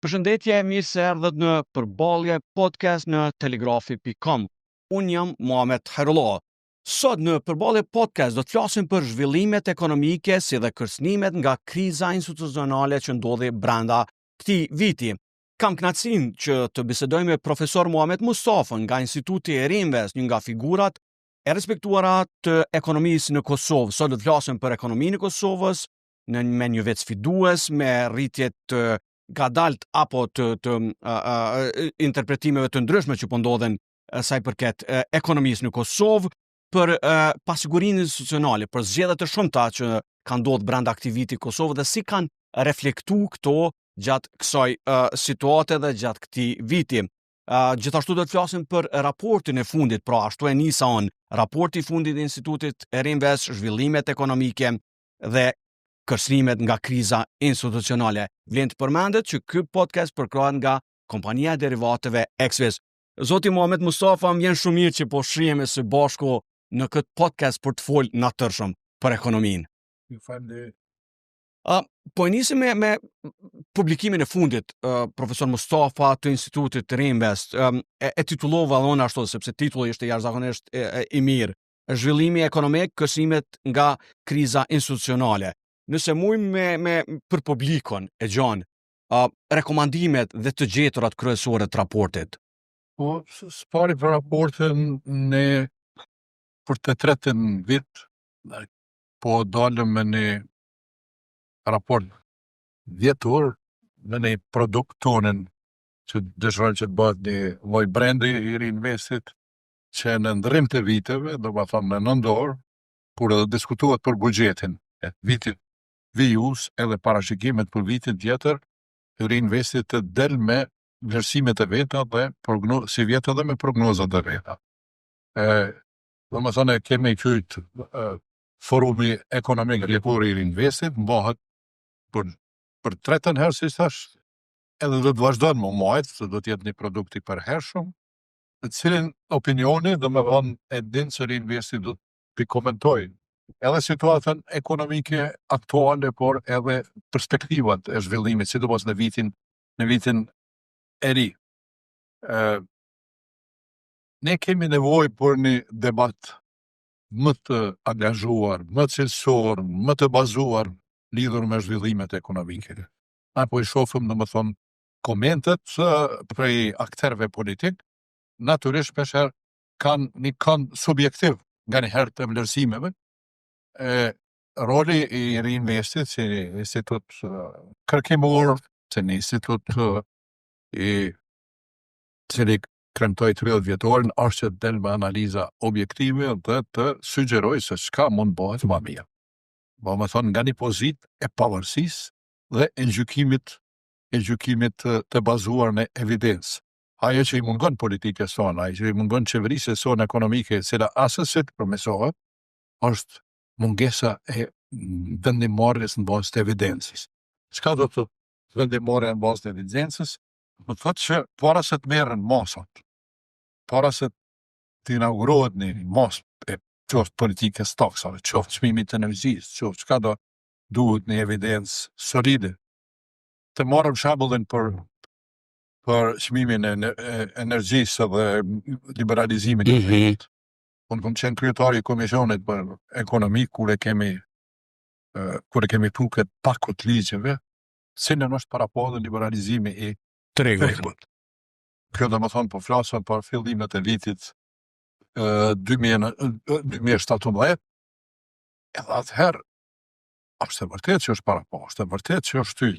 Përshëndetje, mirë se erdhët në Përballje Podcast në telegrafi.com. Unë jam Muhamet Hajrullahu. Sot në Përballje Podcast do të flasim për zhvillimet ekonomike si dhe kërcënimet nga kriza institucionale që ndodhi brenda këtij viti. Kam kënaqësinë që të bisedoj me profesor Muhamet Mustafën nga Instituti Riinvest, një nga figurat e respektuara të ekonomisë në Kosovë. Sot do të flasim për ekonominë e Kosovës, në me një vit sfidues, me rritje të ngadalt apo të të uh, interpretimeve të ndryshme që po ndodhen sa i përket uh, ekonomisë në Kosovë, për uh, pasigurinë institucionale, për zgjedhjet e shumta që kanë ndodhur brenda këtij viti Kosovë dhe si kanë reflektu këto gjatë kësaj uh, situate dhe gjatë këtij viti. Uh, gjithashtu do të flasim për raportin e fundit, pra ashtu e nisa unë, raporti i fundit i Institutit Riinvest, zhvillimet ekonomike dhe kërcënimet nga kriza institucionale. Vlen të përmendet që ky podcast përkrahet nga kompania e derivateve XVIS. Zoti Muhamet Mustafa, më vjen shumë mirë që po shihemi së bashku në këtë podcast për të fol natyrshëm për ekonominë. Ju faleminderit. Uh, po e nisim me, me publikimin e fundit, uh, profesor Mustafa të Institutit Riinvest, um, e, e titullova dhe unë ashtu, sepse titulli ishte jashtëzakonisht e, e, i mirë. Zhvillimi ekonomik, kërcënimet nga kriza institucionale. Nëse mujmë me, me për publikun e gjanë, uh, rekomandimet dhe të gjeturat kryesore të raportit. Po, së pari për raportin ne për të tretën vit po dalëm me një raport vjetor me një produkt tonin që dëshirojmë që të bëhet një lloj brendi i Riinvestit që në ndërrim të viteve, do me thonë në nëntor, kur edhe diskutohet për buxhetin e vitit vijues edhe parashikimet për vitin tjetër, Riinvesti të del me vlerësimet e veta dhe progno si vjet edhe me prognozat e veta. E, do me thënë, kemi qujt forumi ekonomik vjetor i Riinvestit, mbahet për, për tretën herë, si thash, edhe do të vazhdon me u majt, se do të jetë një produkt i përhershëm, të cilin opinioni, do me thonë, e din se Riinvesti do të komentoj edhe situatën ekonomike aktuale, por edhe perspektivat e zhvillimit, sidomos në vitin në vitin e ri. Ë ne kemi nevojë për një debat më të angazhuar, më cilësor, më të bazuar lidhur me zhvillimet ekonomike. Na po i shohim, domethënë, komentet prej akterëve politik, natyrisht shpeshherë kanë një kënd subjektiv nga një herë të vlerësimeve. E, roli i Riinvestit si institut kërkimor, si një institut i cili kremtoi 30 vjetorin, është që të del me analiza objektive dhe të sugjeroj se çka mund bëhet më mirë. Do me thonë nga një pozitë e pavarësisë dhe e gjykimit e gjykimit të, të bazuar në evidencë. Ajo që i mungon politikës sonë, ajo që i mungon qeverisë sonë ekonomike, e cila asesi të përmirësohet, është mungesa e vendimmarrjes në bazë të evidencës. Çka do të thotë vendimmarrja në bazë të evidencës? Do të thotë që para se të merren masat, para se të inaugurohet një masë e qoftë politikës taksave, qoftë çmimit të energjisë, qoftë çka do, duhet një evidencë solide. Të marrëm shembullin për për çmimin e, e energjisë dhe liberalizimin e mm -hmm. Unë kom qenë kryetari i komisionit për ekonomi kur e kemi kur e kemi pru këtë pako të ligjeve, cilën është parapa dhe liberalizimi i tregut. Kjo do me thonë po flasëm për fillimet e vitit 2017, edhe atëherë është e vërtetë që është parapa, është e vërtetë që është shty.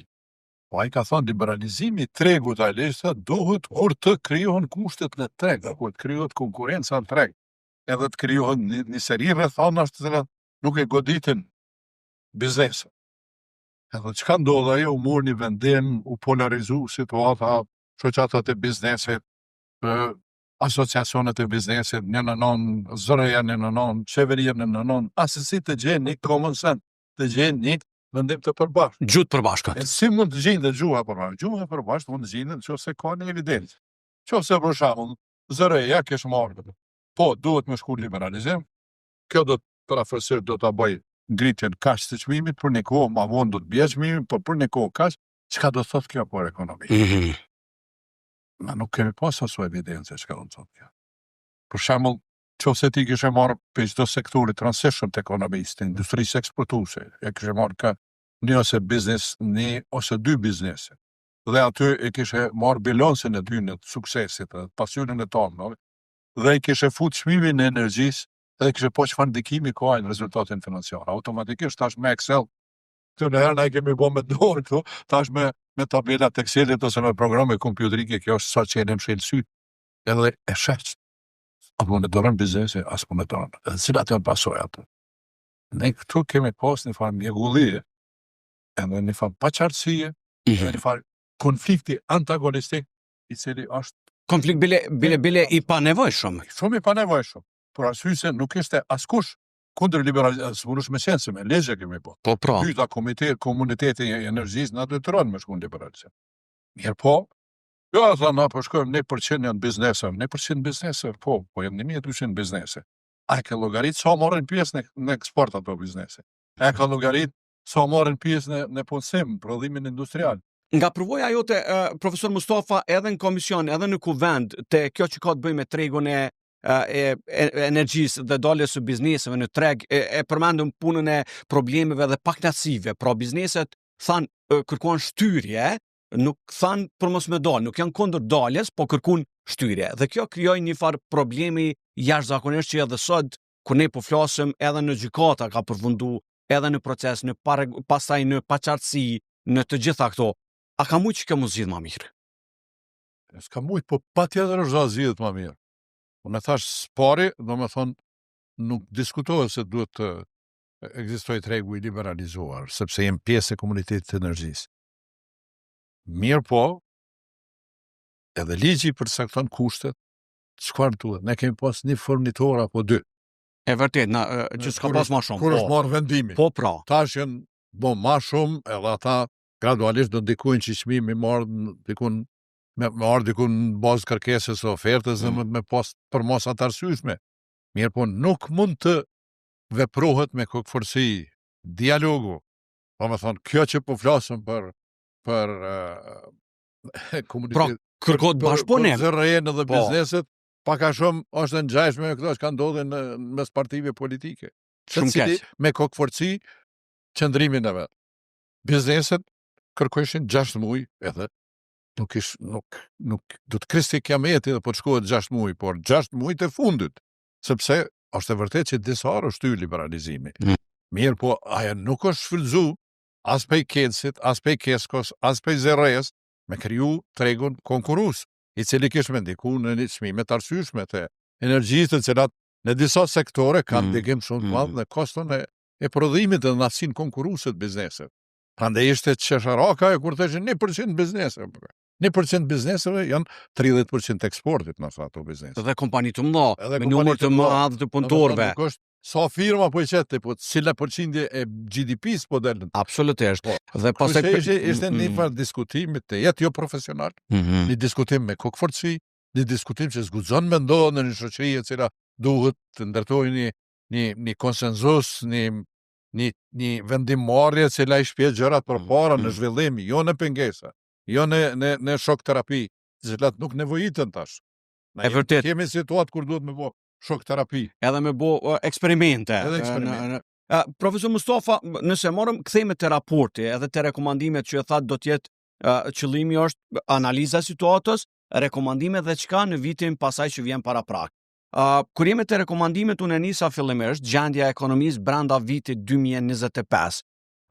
Po ai ka thonë liberalizimi i tregut ai ligj duhet kur të krijohen kushtet në treg, kur të krijohet konkurrenca në treg, edhe të krijohen një, një seri rrethanash të cilat nuk e goditin biznesin. Edhe çka ndodh ajo, u mor një vendim, u polarizu situata, shoqatat e biznesit, asociacionet e biznesit, një në nonë, ZRrE-ja një në nonë, qeveria një në nonë, asesi të gjejnë një common sense, të gjejnë një vendim të përbashkët. Gjuhë të përbashkët. E si mund të gjendet gjuha e përbashkët? Gjuha e përbashkët mund të gjendet nëse ka një evidencë. Qofse për shembull, ZRrE-ja kish marrë, po duhet me shku liberalizim, kjo do të përafërsisht do ta bëj ngritjen kaq të çmimit për një kohë, ma vonë do të bjerë çmimi, por për një kohë kaq, Çka do të thotë kjo për ekonomi? Mm -hmm. Na nuk kemi pas aso evidence çka do të thotë kjo. Për shembull, qofse ti kishe marrë për çdo sektori të rëndësishëm të ekonomisë, të industrisë eksportuese, e kishe marrë ka një ose biznes, një ose dy biznese. Dhe aty e kishe marrë bilancin e tyne të suksesit dhe pasqyrën e tonë, dhe i kishe fut çmimin e energjisë dhe kishe po çfarë ndikimi ka ai në rezultatin financiar. Automatikisht tash me Excel, këtu në herë na i kemi bo me dorë këtu, tash me me tabela të Excelit ose me programe kompjuterike, kjo është sa që e mshel syt, edhe e sheh a po ndërron biznesi, as po ndërron. Edhe cilat janë pasojat? Ne këtu kemi pas një farë mjegullie, edhe një farë paqartësie, edhe një farë konflikti antagonistik, i cili është Konflikt bile bile bile i panevojshëm. shumë i panevojshëm. Për arsye se nuk ishte askush kundër liberalizimit, s'mundesh me qenë se me ligje kemi po. Po pra. Dyta komite, komuniteti i energjisë na detyron me shku në liberalizim. Mirë po, jo, tha, na po shkojmë 1% janë biznese, 1% biznese, po, po janë 1200 biznese. A e ke llogarit sa marrin pjesë në, në eksport ato biznese? A e ka llogarit sa marrin pjesë në, në punësim, prodhimin industrial? Nga përvoja jote, eh, profesor Mustafa, edhe në komision, edhe në kuvend, te kjo që ka të bëjë me tregun e e, e energjisë dhe daljes së bizneseve në treg, e, e përmendëm punën e problemeve dhe pakënaqësive. Pra bizneset thanë kërkuan shtyrje, nuk thanë për mos me dalë, nuk janë kundër daljes, po kërkuan shtyrje. Dhe kjo krijoi një farë problemi jashtëzakonisht që edhe sot kur ne po flasim edhe në gjykata ka përfundu, edhe në proces, në pare, pastaj në paqartësi, në të gjitha këto. A ka mujtë që kjo mu zgjidh ma mirë? S'ka mujtë, po pa tjetër është da zgjidhet ma mirë. Unë e thash s'pari, do me thonë, nuk diskutohet se duhet të ekzistoj tregu i liberalizuar, sepse jem pjesë e komunitetit të energjisë. Mirë po, edhe ligji përcakton kushtet, çfarë duhet. Ne kemi pas një furnitor apo dy. E vërtet, na, që s'ka pas ma shumë. Kur është po. marrë vendimi. Po pra. Tash janë bo ma shumë edhe ata gradualisht do ndikojnë që çmimi marrë në- dikun me, me ardhë dikun në bazë kërkesës së ofertës dhe Mm. me, me pas për masa të arsyeshme. Mirë po nuk mund të veprohet me kokfortësi dialogu. Po me thonë, kjo që po flasëm për për uh, komunitet, Pra, Kërkohet bashkëpunim. Për ZRrE-në dhe Po. bizneset, pak a shumë është e ngjashme me këto që kanë ndodhur në mes partive politike. Shumë Secili keq. me kokfortësi qëndrimin e vet. Bizneset kërkojshin 6 muaj edhe nuk ish nuk nuk do të kristi kiameti dhe po të shkohet 6 muaj, por 6 muaj të fundit, sepse është e vërtetë që disa herë është shty liberalizimi. Mm. Mirë, po ajo nuk është shfrytzu as pej KEDS-it, as pej KESCO-s, as pej ZRrE-s, me kriju tregun konkurrues, i cili kish me ndiku në një çmime të arsyeshme të energjisë, të cilat në disa sektore kanë Mm. ndikim shumë të madh Mm. në koston e, e prodhimit dhe në aftësinë konkurruese të bizneseve. Prandaj ishte qesharaka e kur thoshin 1% bizneseve. 1% bizneseve janë 30% të eksportit në ato biznese. Dhe kompani të mëdha, Edhe me kompani numër të të mëdha. madh të punëtorëve. Nuk është sa firma po i qetë, po cila përqindje e GDP-s po delën. Absolutisht. Po. Dhe pastaj Pastaj ishte, ishte një Mm, farë diskutimi të jetë jo profesional, mm. një diskutim me kokfortësi, një diskutim që s'guxon me ndodhë në një shoqëri e cila duhet të ndërtojë një një një konsensus, një një një vendimmarrje e cila i shpie gjërat përpara Mm, në mm. zhvillim, jo në pengesa, jo në në në shok terapi, të cilat nuk nevojiten tash. Na E jemi- vërtet. Kemi situatë kur duhet me bo shok terapi. Edhe me bo uh, eksperimente. Edhe eh, eksperimente. në- në- Eh, Profesor Mustafa, m- nëse morëm kthehemi te raporti edhe te rekomandimet që e thatë do të jetë eh, qëllimi është analiza e situatës, rekomandime dhe çka në vitin pasaj që vjen para prak. Uh, kur jemi te rekomandimet, unë e nisa fillimisht gjendja e ekonomisë brenda vitit 2025.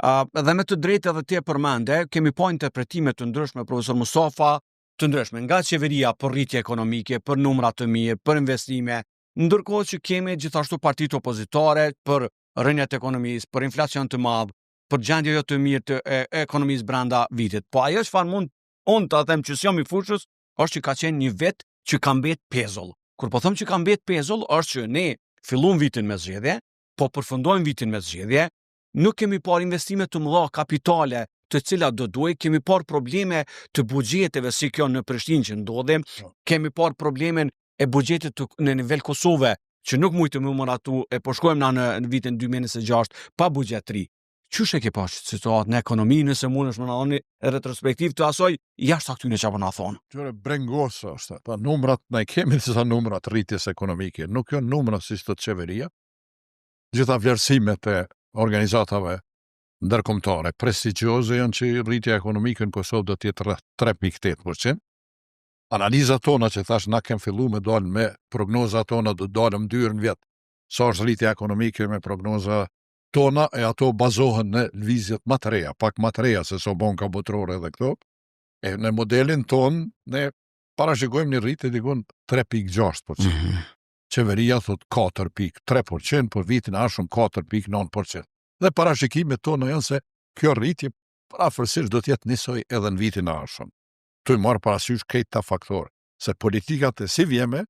Uh, dhe me të drejtë edhe ti e përmende, kemi pa interpretime të ndryshme profesor Mustafa, të ndryshme nga qeveria për rritje ekonomike, për numra të mirë, për investime, ndërkohë që kemi gjithashtu partitë opozitare për rënjet e ekonomisë, për inflacion të madh, për gjendje jo të mirë të e, e ekonomisë brenda vitit. Po ajo çfarë mund unë ta them që s'jam i fushës, është që ka qenë një vit që ka mbet pezull. Kur po them që ka mbet pezull, është që ne fillum vitin me zgjedhje, po përfundojmë vitin me zgjedhje, nuk kemi parë investime të mëdha kapitale të cilat do duhej, kemi parë probleme të buxheteve si kjo në Prishtinë që ndodhi, Po. kemi parë problemin e buxhetit të, në nivel Kosove që nuk mujtë më miratu e po shkojmë na në, në vitin 2026 pa buxhet të ri. Qysh e ke pa qët situatë në ekonomi, nëse mundesh me na dhënë retrospektivë të asaj jashtë këtyne që po na thonë? Qyre brengosëse është, pa numrat, na i kemi disa numra të rritjes ekonomike, nuk janë numra si thotë qeveria, gjitha vlerësimet e organizatave ndërkombëtare prestigjioze janë që rritja ekonomike në Kosovë do të jetë rreth 3.8%. Analizat tona që thash na kem fillu me dalë me prognozat tona do dalëm dy herë në vjet. Sa është rritja ekonomike me prognoza tona e ato bazohen në lëvizjet më të reja, pak më të reja se sa Banka Botërore dhe këto. E në modelin ton ne parashikojmë një rritje dikun 3.6%. Mm -hmm. Qeveria thot 4.3%, por vitin e ardhshëm 4.9%. Dhe parashikimet tona janë se kjo rritje përafërsisht do të jetë njësoj edhe në vitin e ardhshëm. Tu i marrë parasysh krejt këta faktorë, se politikat e sivjeme,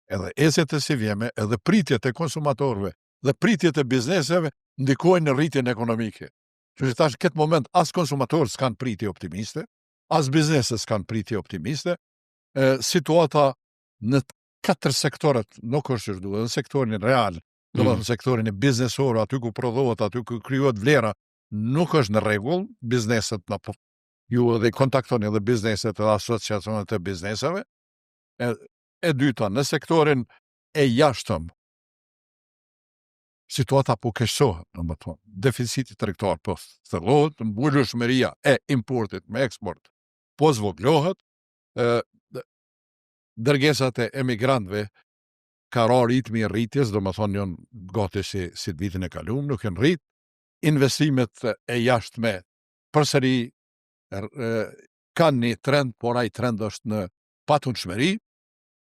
edhe ecjet e sivjeme, edhe pritjet e konsumatorëve dhe pritjet e bizneseve ndikojnë në rritjen ekonomike. Që që tash në këtë moment as konsumatorët s'kan pritje optimiste, as bizneset s'kan pritje optimiste, e, situata në katër sektorët nuk është që duhet, në sektorin real, do mm. në sektorin e biznesor, aty ku prodhohet, aty ku krijohet vlera, nuk është në rregull, bizneset na po ju edhe kontaktoni edhe bizneset edhe asociacionet e bizneseve. E, e dyta, në sektorin e jashtëm, situata po keqësohet, do më thonë, deficiti tregtar po thellohet, mbulueshmëria e importit me eksport po zvoglohet, e, dërgesat e emigrantëve ka ra ritmi i rritjes, do më thonë janë gati si, si të vitin e kalum, nuk janë rrit, investimet e jashtme përsëri kanë një trend, por ai trend është në patundshmëri,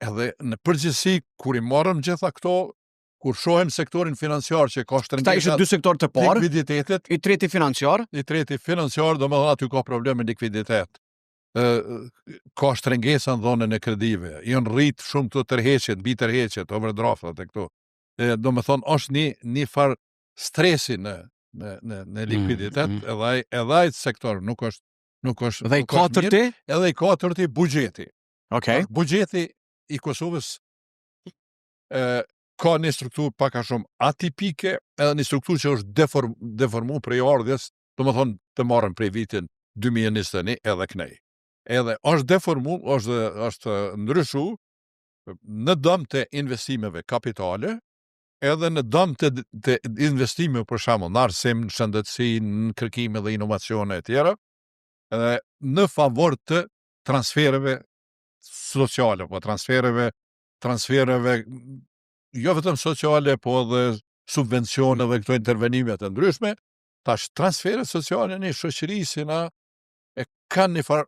edhe në përgjithësi kur i marrëm gjitha këto, kur shohim sektorin financiar që ka shtrëngesa. Këta ishin dy sektorë të parë. Likuiditetit, i treti financiar, i treti financiar, do më thënë aty ka probleme likuiditet. Ë ka shtrëngesa në dhënien e kredive, janë rrit shumë të tërheqjet, mbi tërheqjet, overdraftat e këto. E, do më thonë është një një far stresi në në në në likuiditet, edhe ai edhe ai sektor nuk është nuk është Dhe i nuk është mirë. katërti? Edhe i katërti buxheti. Okej. Buxheti i Kosovës e, ka një strukturë pak a shumë atipike, edhe një strukturë që është deform, deformu prej ardhjes, do më thonë të marrën prej vitin 2021 edhe knej. Edhe është deformu, është, është ndryshu në dëm të investimeve kapitale, edhe në dëm të, të investimeve për shembull në arsim, në shëndetësi, në kërkime dhe inovacione e tjera, edhe në favor të transfereve sociale, po transfereve transfereve jo vetëm sociale, po edhe subvencione dhe këto intervenime të ndryshme, tash transferet sociale në shoqëri si na e kanë një farë,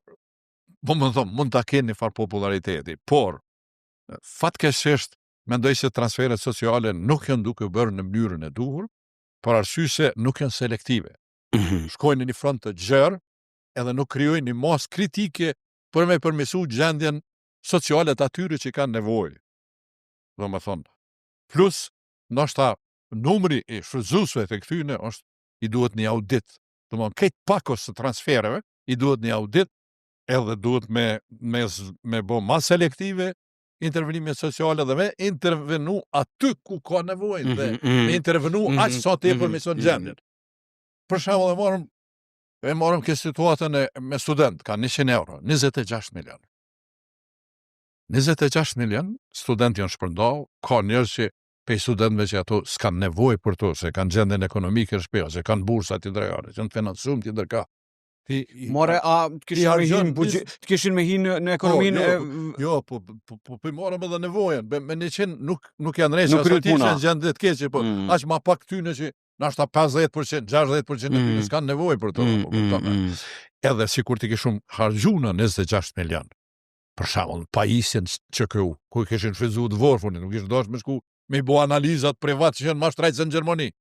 po më thonë, mund ta kenë një farë populariteti, por fatkeqësisht mendoj se transferet sociale nuk janë duke bërë në mënyrën e duhur, për arsye se nuk janë selektive. Shkojnë në një front të gjerë edhe nuk krijojnë një masë kritike për me përmirësu gjendjen sociale të atyre që kanë nevojë. Do më thonë, plus, ndoshta numri i shfrytëzuesve të këtyre është i duhet një audit. Do më thonë, këtë pakos të transfereve i duhet një audit edhe duhet me me z- me bo ma selektive intervenimet sociale dhe me intervenu aty ku ka nevojë dhe me intervenu aq sa të përmirëson gjendjen. Për shembull, e marrëm e marrëm këtë situatën e, me student, ka 100 euro, 26 milion. 26 milion student janë shpërndau, ka njerëz që prej studentëve që ato s'kan nevojë për to, se kanë gjendjen ekonomike në shtëpi, ose kanë bursa të drejare, që janë financuar të ndërka. Ti i- More, a të kishin me harxhon hinë në buxhet, të kishin me hinë në, në ekonominë jo, e Jo, po po po, po i marrëm edhe nevojën. Me, me 100 nuk nuk janë rresh, Nuk as kryet aty që puna. janë gjendje të keqe, po Mm. aq ma pak këtyne që ndoshta 50%, 60% e tyre Mm. s'kan nevojë për to, Mm, po kupton. mm, mm. Edhe sikur të kishum harxhu në 26 milion. Për shembull, në pajisjen QKU, ku i kishin shfrytzuar të vorfërin, nuk kishin dashur me shku me i bo analizat privat që janë më shtrejtë se në Gjermani.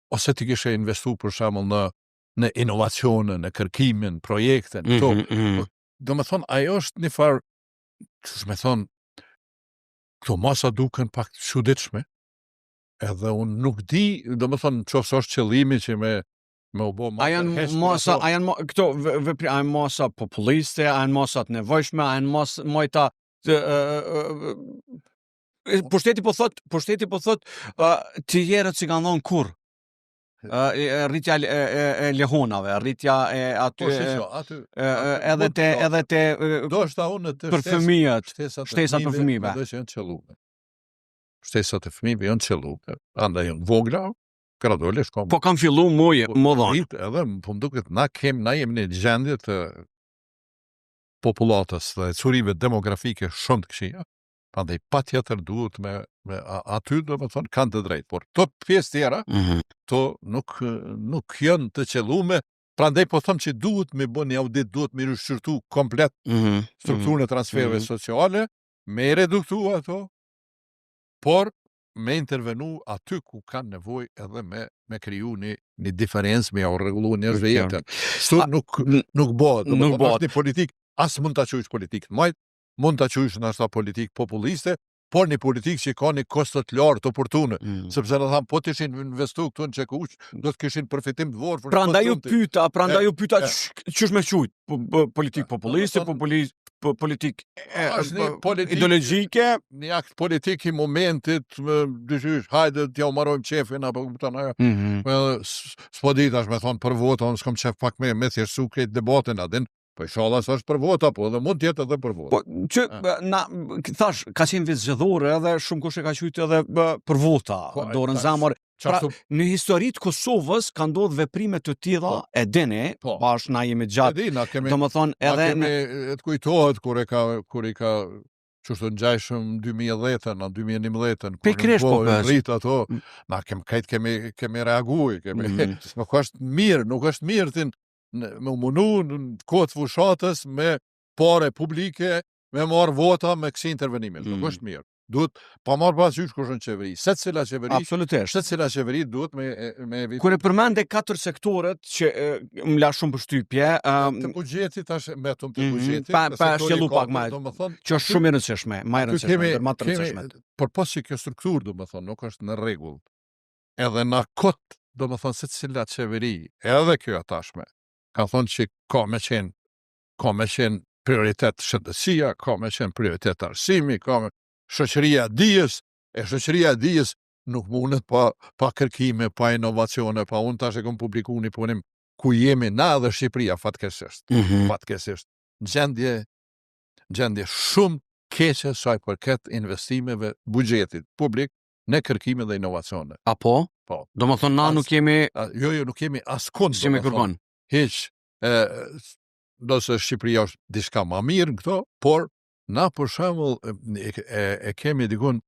Ose ti kishe investu për shembull në në inovacione, në kërkimin, projekte, në këto. Mm, mm, mm. Do me thonë, ajo është një farë, qysh me thonë, këto masa duken pak të çuditshme, edhe unë nuk di, do me thonë, qoftë se është qëllimi që me, me u bo ma A janë tërheq për masa, ato. a janë ma, këto ve- vepri, a janë masa populiste, a janë masa të nevojshme, a janë mas, mojta të, ë, ë, ë, Pushteti po thot, pushteti po thot, uh, të tjerët s'i kanë dhonë kurrë. Uh, rritja e, e, e lehonave, rritja e aty po, shiqo, aty, e, edhe te edhe te do unë të për fëmijët, shtesat, shtesat për fëmijëve. Mendoj se janë qëllume. Shtesat e fëmijëve janë qëllume. Andaj janë vogla, gradualisht ka. Po kanë fillu muje, po, më dhonë. Edhe po më duket na kem na jemi në gjendje të popullatës dhe ecurive demografike shumë të këqija. Prandaj patjetër duhet me, me a, aty do të thonë kanë të drejtë, por këto pjesë tjera, mm -hmm. to nuk nuk janë të qëllume, prandaj po them që duhet me bë një audit, duhet me rishqyrtu komplet mm -hmm. strukturën e transfereve mm -hmm. sociale, me i reduktu ato, por me intervenu aty ku kanë nevojë edhe me me kriju një një diferencë me ja rregullu njerëzve jetën. Kështu nuk nuk bëhet, nuk bëhet një politikë, as mund ta quajsh politikë të majtë, mund ta quajsh ndoshta politikë populiste, por një politikë që ka një kosto të lartë oportune, mm. sepse në thamë po të ishin investu këtu në QKUQ, do të kishin përfitim të vorfër. Prandaj ju pyeta, prandaj ju pyeta qysh me qujt, politikë populiste, populist, politikë është një politikë ideologjike, një akt politik i momentit, më dyshysh, hajde t'ja u marrojmë qefin apo kupton ajo. Mm -hmm. Po edhe s'po di tash me thon për vota, unë s'kam qef pak me me thjeshtësu krejt debatin, a din. Po inshallah s'është për vota, po edhe mund të jetë edhe për vota. Po që na thash ka qenë vit zgjedhore edhe shumë kush e ka quajtur edhe bë, për vota, po, dorën n'zemër. Pra, në histori të Kosovës ka ndodhur veprime të tilla, po, e dini, po, bash na jemi gjatë. E di, na kemi. Domethënë edhe na kemi e të kujtohet kur e ka kur i ka qështu ngjajshëm 2010-ën, në 2011-ën, kur Pikërisht, po, po, rrit ato, mm. na kem krejt kemi kemi reagu, kemi mm. nuk është mirë, nuk është mirë ti me u munu në kohë të fushatës me pare publike, me marr vota me kësi intervenime. Mm. Nuk është mirë. Duhet pa marrë parasysh kush është në qeveri. Secila qeveri, absolutisht. Secila qeveri duhet me me evit. Kur e përmende katër sektorët që e, më la shumë përshtypje, um, të buxhetit tash vetëm të mhm, buxhetit, mm -hmm, pa pa shtjellu pak më, domethënë, që është shumë e rëndësishme, më e rëndësishme, ndër më të rëndësishme. Përpos që kjo strukturë, domethënë, nuk është në rregull. Edhe në kot, domethënë, secila qeveri, edhe kjo e tashme, ka thonë që ka me qenë, ka me qenë prioritet shëndetësia, ka me qenë prioritet arsimi, ka me shoqëria e dijes, e shoqëria e dijes nuk mundet pa, pa kërkime, pa inovacione, pa unë tash e kom publiku një punim ku jemi na edhe Shqipëria fatkeqësisht. Mm -hmm. Fatkeqësisht. Në gjendje, gjendje shumë keqe sa i përket investimeve buxhetit publik në kërkime dhe inovacione. Apo? Po. Domethënë na nuk jemi... A, jo, jo, nuk jemi askund. S'jemi kërkon. Hiq, e, ndonëse Shqipëria është diçka ma mirë në këto, por na për shembull e, e, e kemi dikun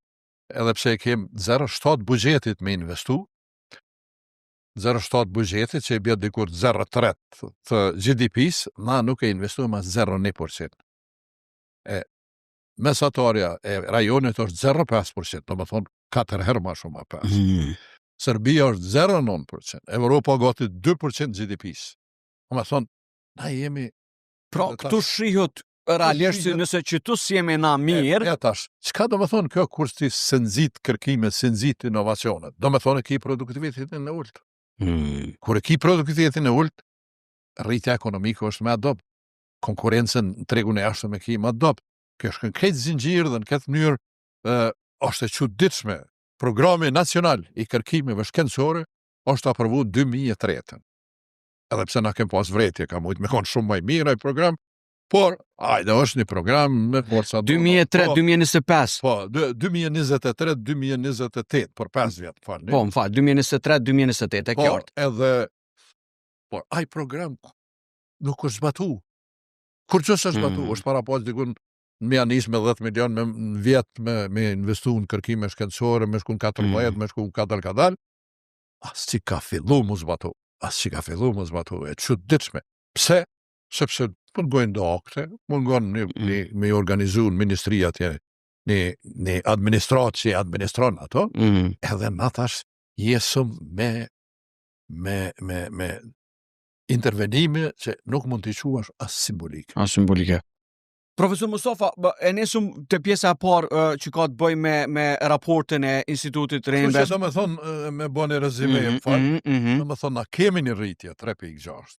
edhe pse e kemi 0.7 buxhetit me investu, 0.7 buxhetit që i bje dikur 0.3 të GDP-s, na nuk e investojmë as 0.1%. E mesatarja e rajonit është 0.5%, domethonë 4 herë ma shumë a 5. Mm. Serbia është 0.9%, Evropa gati 2% GDP-s. Domethonë, na jemi... Pra, këtu shihet realisht se nëse qëtu s'jemi na mirë... E, e tash, çka domethonë kjo kur ti s'e nxit kërkimet, s'e nxit inovacionet? Domethonë e ki produktivitetin e ulët. Mm. Kur e ki produktivitetin e ulët, rritja ekonomike është më e dobët. Konkurrencën në tregun e jashtëm e ki më të dobët. Kjo është në krejt zinxhir dhe në këtë mënyrë ë është e çuditshme. Programi nacional i kërkimeve shkencore është aprovu 2003-ën. Edhe pse na kem pas vrejtje, ka mujt me kon shumë më i mirë ai program, por ajde është një program me forca 2003 po, 2025. Po, 2023 2028 për 5 vjet, falni. Po, më fal, 2023 2028 e po, qartë. Edhe por ai program nuk është zbatu. Kurgjë s'është zbatu, mm. është para pas dikun me ja nis me 10 milion me në vjet me me investu në kërkime shkencore, me shku në 14, mm. me shku në kadal kadal. As që ka fillu mu zbatu, as që ka fillu mu zbatu, e çuditshme. Pse? Sepse mungojnë do akte, mungon një, mm. një, me organizu në ministri atje, një, një administratë që administron ato, mm. edhe na tash jesëm me, me, me, me intervenime që nuk mund t'i quash as simbolike. As simbolike. Profesor Mustafa, e nisëm te pjesa e parë që ka të bëjë me me raportin e Institutit Riinvest. Kështu që domethonë me bo një rezime, mm -hmm, fal. Mm -hmm. Domethonë na kemi një rritje 3.6.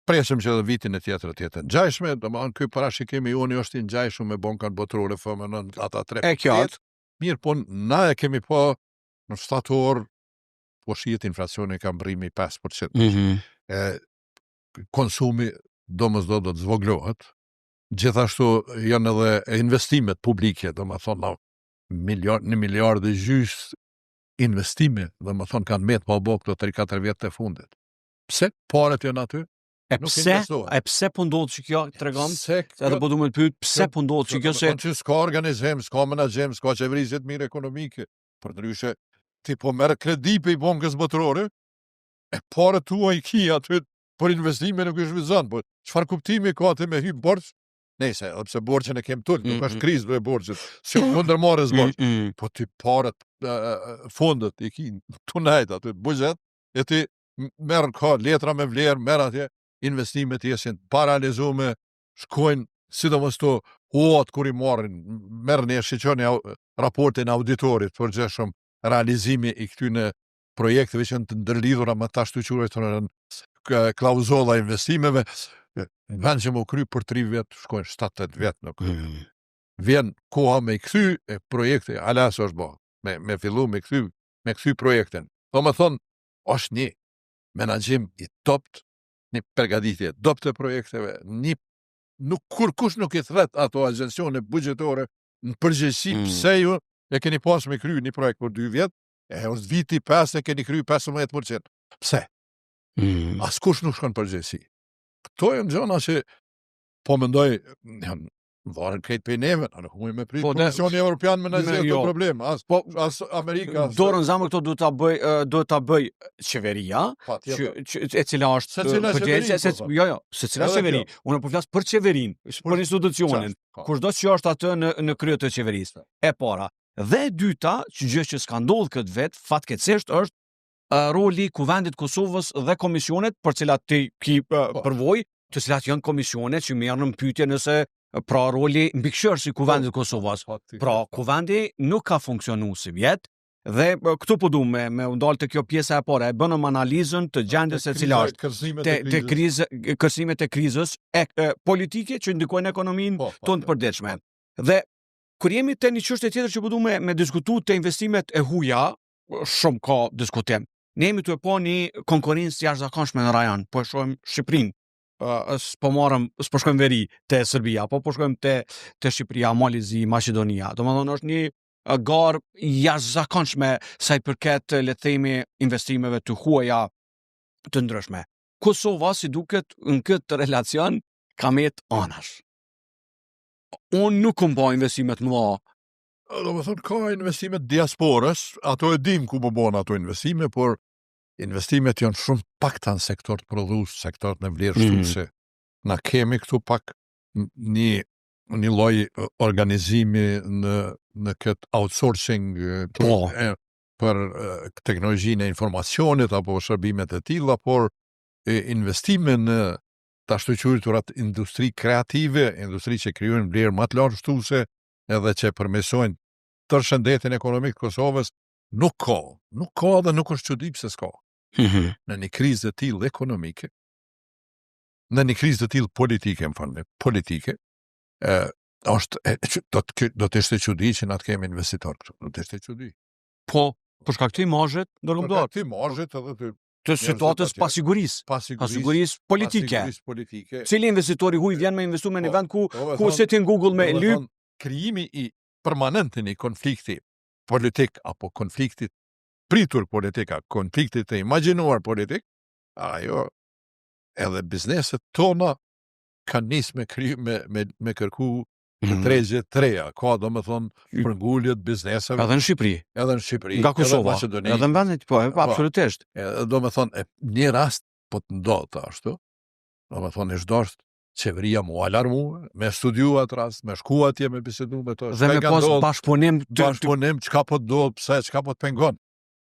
Presim që edhe vitin e tjetër të jetë e ngjashme, domethënë ky parashikim i joni është i ngjashëm me Bankën Botërore FMN ata 3. E qartë. Mirë, po na e kemi pa në shtator po shihet inflacioni ka mbrri mi 5%. Mm -hmm. E konsumi domosdo do të zvoglohet. Gjithashtu janë edhe investimet publike, domethënë na miliard, një miliard e gjysë investime, domethënë kanë met pa bo këto 3-4 vjet të fundit. Pse paret janë aty? E Nuk pse, investohen. e pse po ndodh që kjo tregon? Se Edhe po du me të pyet pse po ndodh që kjo se Që s'ka organizim, s'ka menaxhim, s'ka qeverisje të mirë ekonomike. Për ndryshe, ti po merr kredi prej bankës botërore, e paret tua i ki aty për investime nuk i shfrytëzon, po çfarë kuptimi ka ti me hy borxh? Nëse, edhe pse borxhin e kem tul, nuk Mm, është mm. krizë bre borxhit, si kundër marrës borxh. Mm, mm. Po ti paret, e, e, fondet i ki tu nejt aty buxhet, e ti merr ka letra me vlerë, merr atje, investimet jesin paralizume, shkojnë sidomos to huat kur i marrin, merrni e shiqoni au, raportin e auditorit përgjithshëm, realizimi i këtyre projekteve që janë të ndërlidhura me të ashtu quajturën klauzolla e investimeve, në vend që më kry për 3 vjet, shkojnë 7-8 vjet në kry. Mm. Vjen koha me i kthy e projekti hala s'është bë, me me fillu me kthy, me kthy projektin. Do me thonë, është një menaxhim i topt, një përgatitje e dobët e projekteve, një nuk kur kush nuk i thret ato agjencione buxhetore në përgjegjësi pse ju e keni pas me kry një projekt për 2 vjet, e është viti 5 e keni kry 15%. Pse? Askush nuk shkon përgjegjësi. Këto janë gjëra që po mendoj janë varen krejt prej neve, na nuk mund me prit Po, ne- Komisioni Evropian me na me- zgjidh jo. këto probleme, as Po as Amerika, as dorën zemër këto duhet ta bëj ë, duhet ta bëj qeveria, patjetër. që, që e cila është Se cila ë, përgjegjëse, qeveri, se po, po. jo jo, se cila Edhe qeveri. Unë po flas për qeverinë, për institucionin. Qartë, po. Kushdo që është atë në në krye të qeverisë. E para. Dhe e dyta, që gjë që s'ka ndodhur këtë vet, fatkeqësisht është ë, roli i Kuvendit të Kosovës dhe komisionet për cilat ti ki ë, Po. përvojë, të cilat janë komisione që merren në pyetje nëse ë, pra roli mbikëqyrës i Kuvendit të Kosovës. Faktikisht. Pra, kuvendi nuk ka funksionu si vjet, dhe ë, këtu po du me, me u ndalë te kjo pjesa e parë, e bënëm analizën të gjendjes e cila është kërcënimet te, e te krizës. krizë, kërcënimet e krizës e, e, politike që ndikojnë ekonominë Po, tonë të përditshme. Dhe kur jemi te një çështje tjetër që po du me, me diskutu te investimet e huja, shumë ka diskutim. Ne jemi tu e pa një konkurrencë të jashtëzakonshme në rajon, po e shohim Shqipërinë. Uh, s'po marrëm, s'po shkojmë veri te Serbia, po po shkojmë te te Shqipëria, Mali i Zi, Maqedonia. Domethënë është një ë, garë jashtëzakonshme sa i përket le të themi investimeve të huaja të ndryshme. Kosova si duket në këtë relacion ka met anash. Unë nuk kom pa investime të mëdha. Do me thonë, ka investime të diasporës, ato e dim ku po bon ato investime, por investimet janë shumë pakta në sektor të prodhues, sektor të vlerë shtuese. Na kemi këtu pak një një lloj e, organizimi në në këtë outsourcing e, për, e, për e, teknologjinë e informacionit apo shërbimet e tilla, por e, investime në të ashtu quajturat industri kreative, industri që krijojnë vlerë më të lartë shtuese edhe që përmirësojnë tërë shëndetin ekonomik të Kosovës, nuk ka. Nuk ka dhe nuk është çudi pse s'ka. Në një krizë të tillë ekonomike, në një krizë të tillë politike, më falni, politike, e, është e, që- do të do të ishte çudi që na të kemi investitor këtu. Do të ishte çudi. Po, për shkak të imazhit ndërkombëtar, Për shkak të imazhit edhe të të situatës atje. pasigurisë, pasigurisë, pasigurisë politike. pasigurisë politike. Cili investitori huj vjen me investu me një Po, vend ku Do me ku thonë- se ti në Google me do me lyp, thonë, krijimi i permanent i një konflikti politik apo konfliktit pritur politik, a konfliktit të imagjinuar politik, ajo edhe bizneset tona kanë nis me kry, me me me kërku në Mhm. tregje të reja. Ka do me thonë përnguljet bizneseve edhe në Shqipëri, edhe në Shqipëri, nga edhe në Kosova, Maqedoni. edhe në vendet, po, e, Po. absolutisht. Edhe do me thonë, e, një rast po të ndodhë ashtu, do me thonë, është dashtë qeveria mu alarmu, me studiu atë rast, me shku atje, me bisedu me to, Dhe çka me i ka pas ndodhur, bashkëpunim të, të bashkëpunim, çka po të ndodh, pse, çka po të pengon.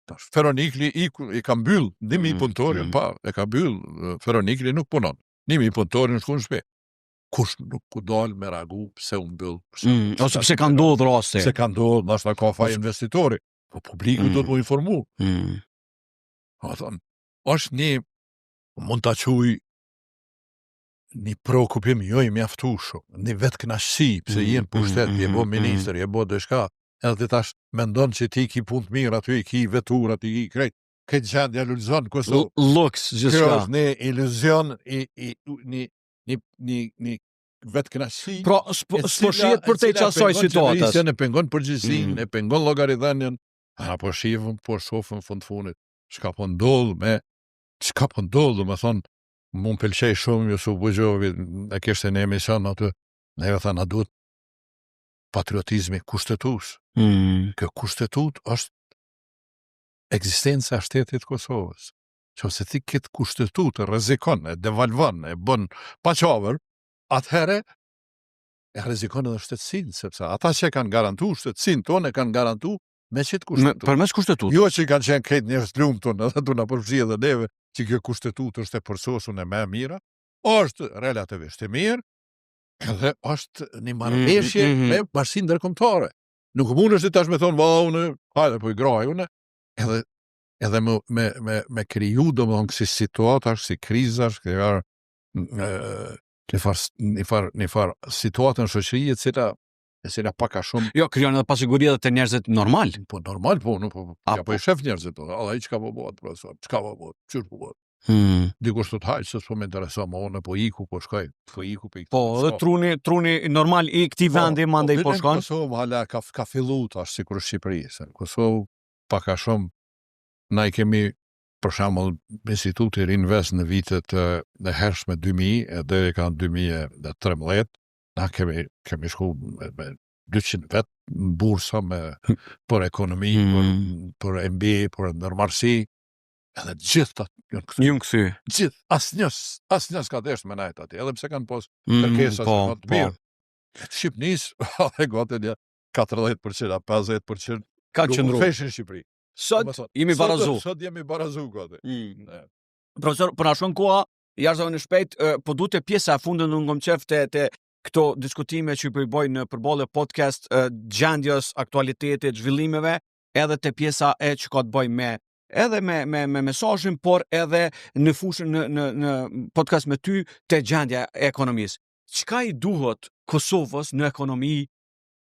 Tash Feronikli i, i ka mbyll 1000 punëtorë, pa, e ka mbyll, Feronikli nuk punon. 1000 punëtorë në shku në shtëpi. Kush nuk ku dal me reagu pse u mbyll, pse, ose pse ka ndodhur rasti. pse ka ndodhur, ndoshta ka faj investitori, po publiku do të mu informu. Do thonë, është një mund ta quaj. Një preokupim jo i mjaftueshëm, një vetëkënaqësi, pse je në pushtet, je bo ministër, je bo diçka, edhe ti tash mendon që ti ki punë të mirë aty, i ki veturat, i ki krejt, këtë gjendja lulëzon në Kosovë. Luks, Kjo gjithçka. është një iluzion i, i, një, një, një, një vetëkënaqësi. Pra, s'po e s'po cila- shihet e përtej cila qasaj pengon situatës. qeverisjen, E pengon përgjegjësinë, e pengon llogaridhënien, a po shihëm, po shohëm fund fundit, çka po ndodh me, çka po ndodh, do me thonë, mu më pëlqej shumë Jusuf Buxhovi, e kishte në emision aty, neve tha na duhet patriotizmi kushtetues. Kjo kushtetut është ekzistenca e shtetit të Kosovës. Qofse ti këtë kushtetut e rrezikon, e devalvon, e bën paçavër, atëherë e rrezikon edhe shtetësinë, sepse ata që e kanë garantu shtetësinë tonë e kanë garantu me qitë Me, kushtetut. përmes kushtetutës. Jo që kanë qenë krejt njerëz të lumtun, edhe tu na përfshi edhe neve, që kjo kushtetut është e përsosur e më e mira, është relativisht e mirë, edhe është një marrëveshje me bashkësinë ndërkombëtare. Nuk mundesh ti tash me thonë, valla unë, hajde po i graj unë, edhe edhe me me me me kriju domethënë kësi situatash, si krizash, kësi farë një farë një farë një farë situatë në shoqëri e cila e cila pak a shumë Jo, krijon edhe pasiguri edhe te njerëzit normal. Po normal po, nuk po, A, ja po i shef njerëzit, po, alla çka po bëhet profesor, çka po bëhet, çysh po bëhet. Dikush thot hajt, se s'po më intereson, më unë po iku, po shkoj, po iku, po iku. Po, edhe truni, truni normal i këtij vendi mandej po bile shkon. Në Kosovë hala ka ka fillu tash sikur Shqipëri, se në Kosovë pak a shumë na i kemi për shembull Instituti Riinvest në vitet e e hershme 2000 e deri ka 2013, na kemi kemi shku me, me 200 vet në bursa me për ekonomi, për për MBA, për ndërmarrësi, edhe gjithë ta janë këtu. Ju më kthy. Gjithë, asnjë, asnjë s'ka desht me nejt aty, edhe pse kanë pas kërkesa po, që kanë të mirë. Të Shqipnis, edhe gati një 40%, a 50% Ka nuk qëndru. ktheshin në Shqipëri. Sot Domethënë, jemi sot- barazu. Sot jemi barazu gati. Ne. Profesor, po na shkon koha, jashtëzakonisht shpejt, po du te pjesa e fundit unë kom qef te te këto diskutime që po i bëj në përballje podcast, gjendjes, aktualitetit, zhvillimeve, edhe te pjesa e që ka të bëj me edhe me me me mesazhin, por edhe në fushën në në në podcast me ty te gjendja e ekonomisë. Çka i duhet Kosovës në ekonomi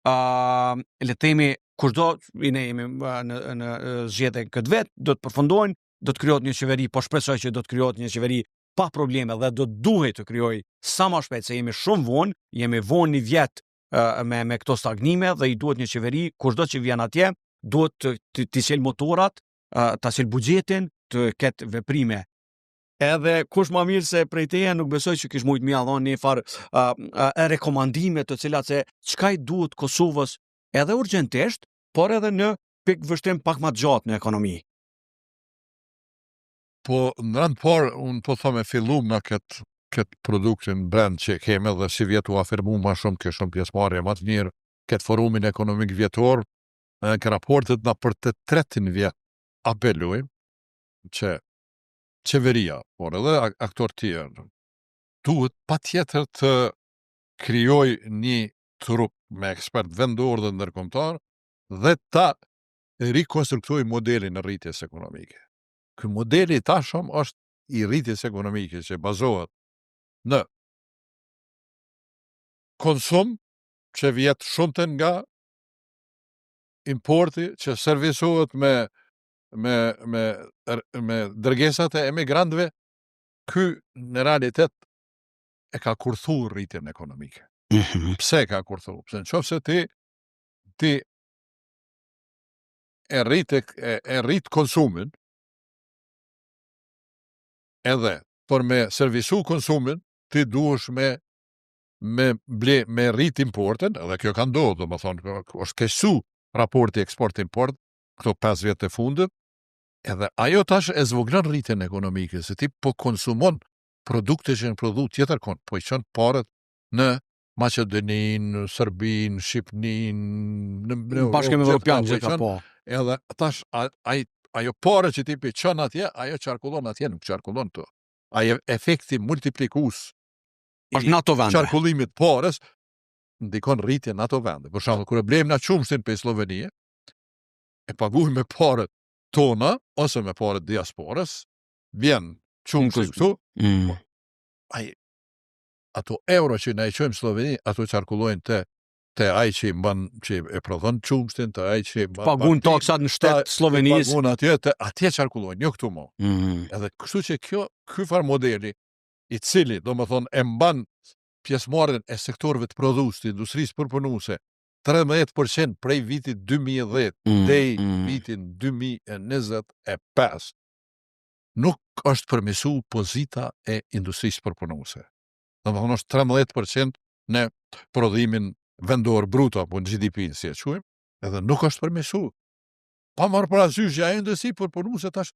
uh, le të themi kushdo i ne jemi në në zgjedhje këtë vet, do të përfundojnë, do të krijohet një qeveri, po shpresoj që do të krijohet një qeveri pa probleme dhe do të duhej të krijoj sa më shpejt se jemi shumë vonë, jemi vonë një vjet uh, me me këto stagnime dhe i duhet një qeveri, kushdo që vjen atje, duhet të të, të çel motorat, uh, ta çel buxhetin, të ketë veprime. Edhe kush ma mirë se prej teje nuk besoj që kish mujt më dhon një farë uh, uh, rekomandime të cilat se çka i duhet Kosovës edhe urgjentisht, por edhe në pikë vështrim pak më të gjatë në ekonomi. Po, në rënd parë, unë po them e fillum në këtë këtë produktin brand që kemi dhe si vjet u afirmu ma shumë, ke shumë pjesëmarrje ma të mirë, këtë forumin ekonomik vjetor, në kë raportet na për të tretin vjet apelojmë që qeveria, por edhe aktor tjerë, duhet pa tjetër të krijoj një trup me ekspert vendor dhe ndërkombëtar dhe ta rikonstruktoj modelin e rritjes ekonomike. Ky modeli i tashëm është i rritjes ekonomike që bazohet në konsum që vjet shumëtën nga importi që servisohet me me me me dërgesat e emigrantëve, ky në realitet e ka kurthu rritjen ekonomike. Pse e ka kurthu? Pse në qoftë se ti ti e rrit e, e rrit konsumin, edhe për me servisu konsumin, ti duhesh me me ble me rrit importin, edhe kjo ka ndodhur, do të thonë, është keqsu raporti eksport-import këto 5 vjet të fundit, edhe ajo tash e zvogëlon rritjen ekonomike, se ti po konsumon produkte që janë prodhu tjetër kon, po i çon paret në Maqedoninë, Serbinë, Shqipëninë, në, në Bashkim Evropian gjitha, gjitha po. Edhe tash a, ai ajo pare që ti po çon atje, ajo qarkullon atje, nuk qarkullon këtu. Ai efekti multiplikues Është në ato vende. qarkullimit pares ndikon rritjen në ato vende. Për shembull, kur e blejmë na qumështin pe Sllovenie, e paguajmë me paret tona ose me paret diasporës, vjen qumështi këtu, ai. Ato euro që na i çojmë Slloveni, ato qarkullojnë te te ai që i mban që e prodhon qumështin, te ai që i mban pagun taksat në shtet Sllovenisë. Pagun atje, te atje qarkullojnë, jo këtu mo. Mm -hmm. Edhe kështu që kjo ky far modeli i cili, domethënë, e mban pjesëmarrjen e sektorëve të prodhues të industrisë përpunuese 13% prej vitit 2010 deri vitin 2025 nuk është përmisu pozita e industrisë përpunuese. Domethënë është 13% në prodhimin vendor bruto apo në GDP si e quajmë, edhe nuk është përmisu. Pa marrë parasysh që ajo industri përpunuese tash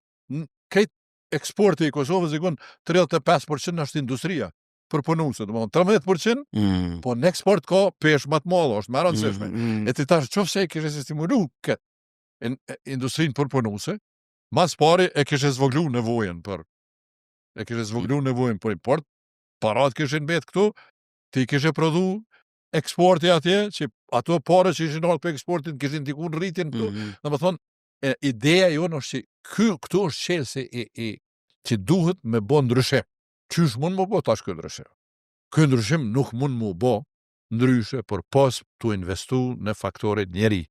krejt eksporti i Kosovës dikun 35% është industria përpunuese, domethënë 13%, po në eksport ka peshë më të madhe, është më e rëndësishme. E ti tash qoftë se e kishe stimulu këtë industrinë përpunuese, mas pari e kishe zvoglu nevojën për e kishe zvoglu nevojën për import, parat kishin mbet këtu, ti kishe prodhu eksporti atje, që ato pare që ishin ardhur për eksportin kishin ndiku në rritjen këtu. Domethënë, e, ideja jonë është që ky këtu është çelësi i, i që duhet me bo ndryshim. Qysh mund me bo tash ky ndryshim? Ky ndryshim nuk mund me bo ndryshe përpos tu investu në faktorin njeri.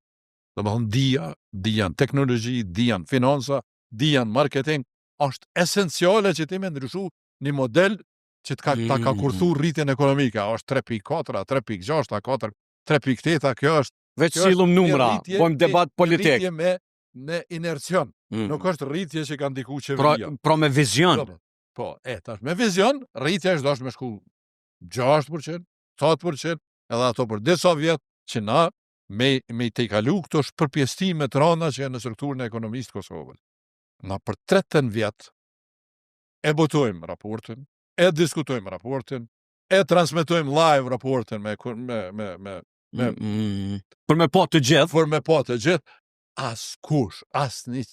Domethënë dija, dija në teknologji, dija në financa, dija në marketing, është esenciale që ti me ndryshu një model që të ka, ta ka kurthu rritjen ekonomike, a është 3.4, a 3.6, a 4, 3.8, kjo është Veç sillum numra, bojmë debat politik. Rritje me, me inercion, nuk është rritje që ka ndiku qeveria. Pra, pra me vizion. Po, po, e, tash me vizion, rritja është dashtë me shku 6%, 7%, edhe ato për disa vjet që na me, me i tejkalu këto shpërpjestime të rana që janë në strukturën e ekonomisë të Kosovës. Na për të tretën vjet e botojmë raportin, e diskutojmë raportin, e transmetojmë live raportin me me me me me mm, për me pa të gjithë, për me pa të gjithë, askush, asnjë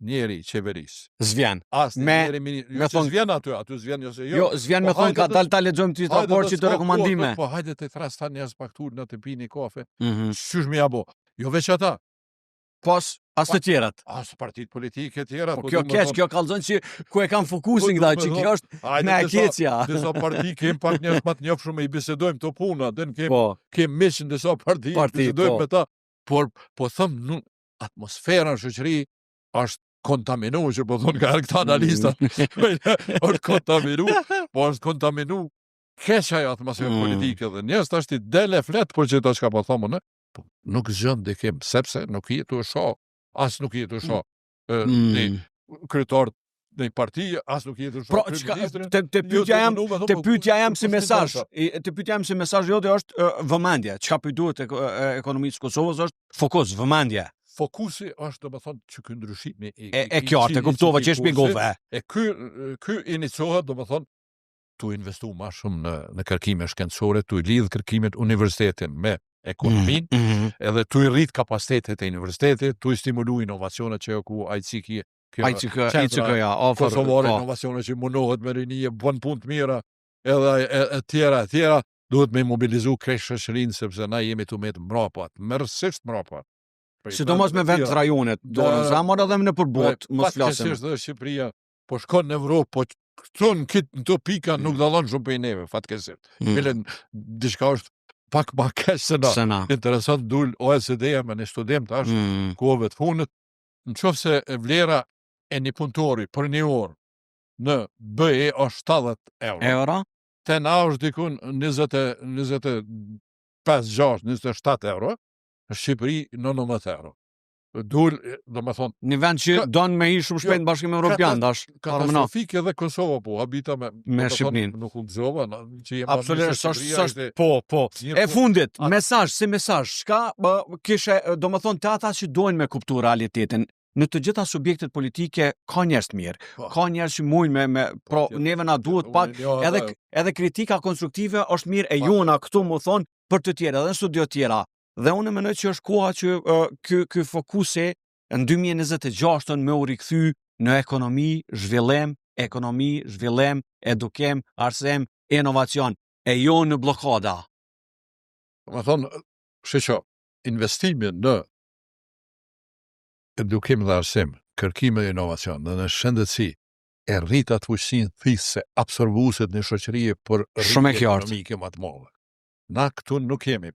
njeri i qeverisë. S'vjen. Asnjë me, njeri mini, jo, me thon, s'vjen aty, aty s'vjen jo se jo. Jo, s'vjen po, me thon ka dal ta lexojmë ty raport që të rekomandime. Po, po, hajde të thras ta njerëz pak tur në të pini kafe. Mm -hmm. Qysh me ja bo? Jo veç ata. Pos as të tjerat. As partitë politike tjera. Po, po kjo keq, kjo kallzon që ku e kanë fokusin po, këta, që kjo është me e keqja. Disa parti kem pak njerëz më të njofshëm i bisedojmë këto puna, den kem po. kem miq në disa parti, parti bisedojmë po. me ta. Por po them nuk atmosfera në shoqëri është kontaminu, që po thonë ka këta analista, mm. është kontaminu, po është kontaminu keq ajo atmosferë politike dhe njerëz tash ti del e flet për qeta çka po them unë, po nuk zgjon ndikim, sepse nuk je tu e sha, as nuk je tu e sha mm. një kryetar në një parti, as nuk je tu sha pra, çka, te, te jo, pyetja jam, te po, pyetja jam si mesazh, te pyetja jam si mesazh jote është uh, vëmendje. Çka po duhet e, ekonomisë së Kosovës është fokus, vëmendje. Fokusi është domethënë që ky ndryshimi i e, e qartë, e kuptova që e shpjegove. E ky ky iniciohet domethënë tu investu ma shumë në në kërkime shkencore, tu i lidh kërkimet universitetin me ekonominë, mm -hmm. edhe tu i rrit kapacitetet e universitetit, tu i stimulu inovacionet që jo ku ICK kjo ICK, ICK-ja, afër Kosovare po. inovacione që munohet me rini e bën punë të mira, edhe e, e tjera e tjera, duhet me mobilizu krejt shoqërinë sepse na jemi tu met mbrapa, tmerrësisht mbrapa. Sidomos me vend të rajonit, dorën zemër edhe nëpër botë, mos flasim. Fatkeqësisht dhe Shqipëria po shkon në Evropë, po këtu në këtë në këto pika nuk dallon shumë prej neve, fatkeqësisht. Bile diçka është pak ma keq se na. Se na. Interesant dul OECD-ja me një studim tash kohëve të fundit, në qoftë se vlera e një punëtori për një orë në BE është 70 euro. Euro? Te na është dikun 20 e 25, 6, 27 euro, në Shqipëri 19 euro. Dul, domethonë... Një vend që don me hi shumë shpejt në Bashkimin Evropian, dash. Katastrofike edhe Kosova, po, habita me... Me Shqipërinë. Nuk u gëzova, që jem Absolutisht, s'është, s'është, po, po. E fundit, po, mesazh, si mesazh, çka kishe, domethonë, te ata që dojnë me kuptu realitetin, në të gjitha subjektet politike ka njerëz të mirë, po. ka njerëz që mujnë me, me pro, neve na duhet pak, edhe, edhe kritika konstruktive është mirë e jona këtu me thonë për të tjerë, edhe në studio tjera. Dhe unë mendoj që është koha që uh, ky ky fokusi në 2026 me u rikthy në ekonomi, zhvillim, ekonomi, zhvillim, edukim, arsim, inovacion, e jo në bllokada. Domethonë, shiqo, investimi në edukim dhe arsim, kërkim dhe inovacion dhe në shëndetësi. E rrit atë fuqinë thithëse, absorbuese të një shoqërie për Shumë e rritje qartë. ekonomike më të madhe. Na këtu nuk jemi.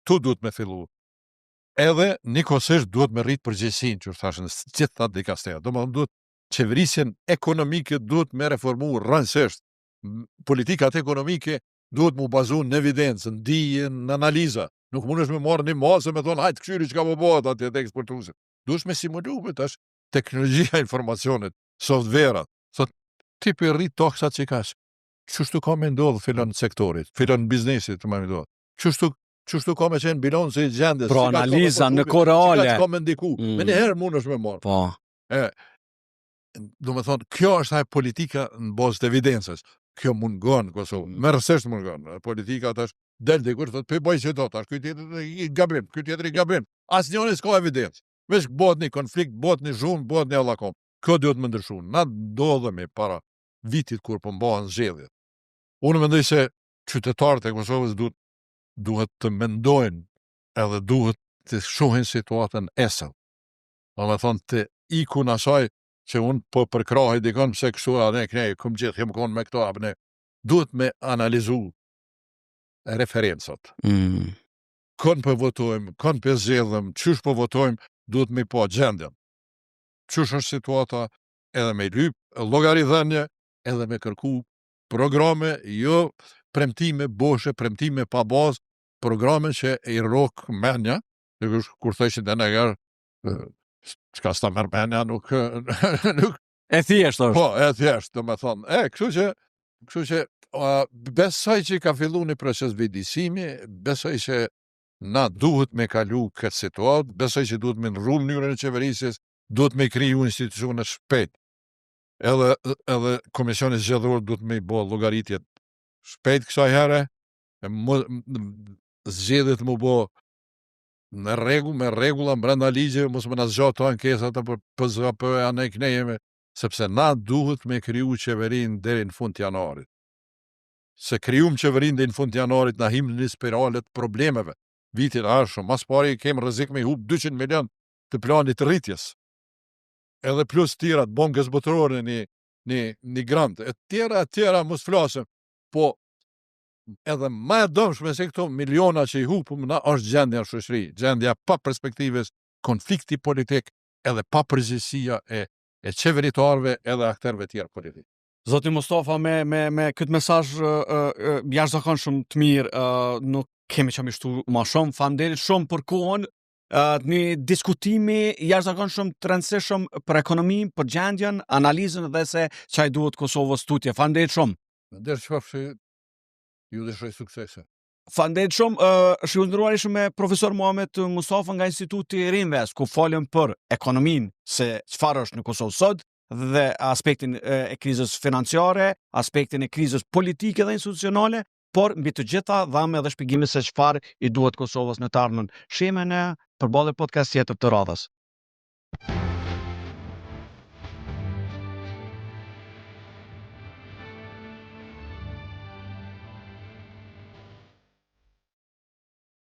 Ktu duhet me fillu. Edhe njëkohësisht duhet me rrit përgjegjësinë, që thashë në gjitha dikasterat. Domethënë duhet qeverisjen ekonomike duhet me reformu rrënësisht. Politikat ekonomike duhet mu bazu në evidencë, në dije, në analiza. Nuk mundesh me marrë një masë me thonë, hajtë këqyri çka po bëhet atje te eksportuesit. Duhesh me simulu me tash teknologjia e informacionit, softverat. Thot, ti po i rrit taksat që kash. Qështu ka me ndodhë filon sektorit, filon biznesit të me ndodhë. Qështu qështu ka me qenë bilanci i gjendjes. Pra si ka ka me analiza në përhubi, kohë reale. Si ka ka me ndiku. Mm. Me njëherë mundesh me marrë. Po. E, do me thonë, kjo është ajo politika në bazë të evidencës. Kjo mungon në Kosovë, Mm. me rësisht mungon. Politika tash del dikur thotë, "Po bëj çdo tash, ky tjetër i gabim, ky tjetër i gabim." Asnjëri s'ka evidencë. Veç bëhet një konflikt, bëhet një zhurmë, bëhet një allakom. Kjo duhet më ndryshu. Na ndodhemi para vitit kur po mbahen zgjedhjet. Unë mendoj se qytetarët e Kosovës duhet duhet të mendojnë edhe duhet të shohin situatën esëll. Do me thonë të ikun asaj që unë po përkrahaj dikon pse kështu a ne kne, kum gjithë jem konë me këto apo ne. Duhet me analizu referencat. Kon po votojmë, kon po zgjedhëm, qysh po votojmë, duhet me pa gjendjen. Qysh është situata edhe me lyp llogaridhënie, edhe me kërku programe, jo premtime boshe, premtime pa bazë, programe që i rrok menja, dhe kur thëshin të nëgër, çka s'ta merr menja, nuk, nuk E thjesht është. Po, e thjesht, do me thonë. E, kështu që, kështu që, uh, besoj që ka fillu një proces vetëdijsimi, besoj që na duhet me kalu këtë situatë, besoj që duhet me ndrru mënyrën e qeverisjes, duhet me kriju institucione shpejt. Edhe edhe komisioni zgjedhor duhet me i bë llogaritjet shpejt kësaj here, e më, zgjedhjet më bë në rregull, me rregulla brenda ligjeve, mos më na zgjat ato ankesat apo PZAP anë knejeme, sepse na duhet me kriju qeverinë deri në fund të janarit. Se krijum qeverinë deri në fund të janarit, na him në një spirale të problemeve. Vitin e ardhshëm, mas pari kem rrezik me hup 200 milion të planit të rritjes. Edhe plus tjera të bankës botërore një një një grant, e tjera e tjera mos flasim. Po edhe më e dëmshme se këto miliona që i hupëm na është gjendja në shoqëri, gjendja pa perspektivës, konflikti politik edhe pa përgjegjësia e e qeveritarëve edhe aktorëve tjerë politik. Zoti Mustafa me me me këtë mesazh uh, uh, jashtëzakonshëm të mirë, uh, nuk kemi çka me shtu më shumë. Faleminderit shumë për kohën. Uh, një diskutimi jashtëzakonshëm të rëndësishëm për ekonominë, për gjendjen, analizën dhe se çka i duhet Kosovës tutje. Faleminderit shumë. Nder qofshi, ju dëshiroj suksese. Faleminderit shumë. Uh, Shikues nderuar ishim me profesor Muhamet Mustafa nga Instituti Riinvest, ku folëm për ekonominë se çfarë është në Kosovë sot dhe aspektin e, e krizës financiare, aspektin e krizës politike dhe institucionale, por mbi të gjitha dhamë edhe shpjegimin se çfarë i duhet Kosovës në të ardhmen. Shihemi në përballje podcast tjetër të radhës.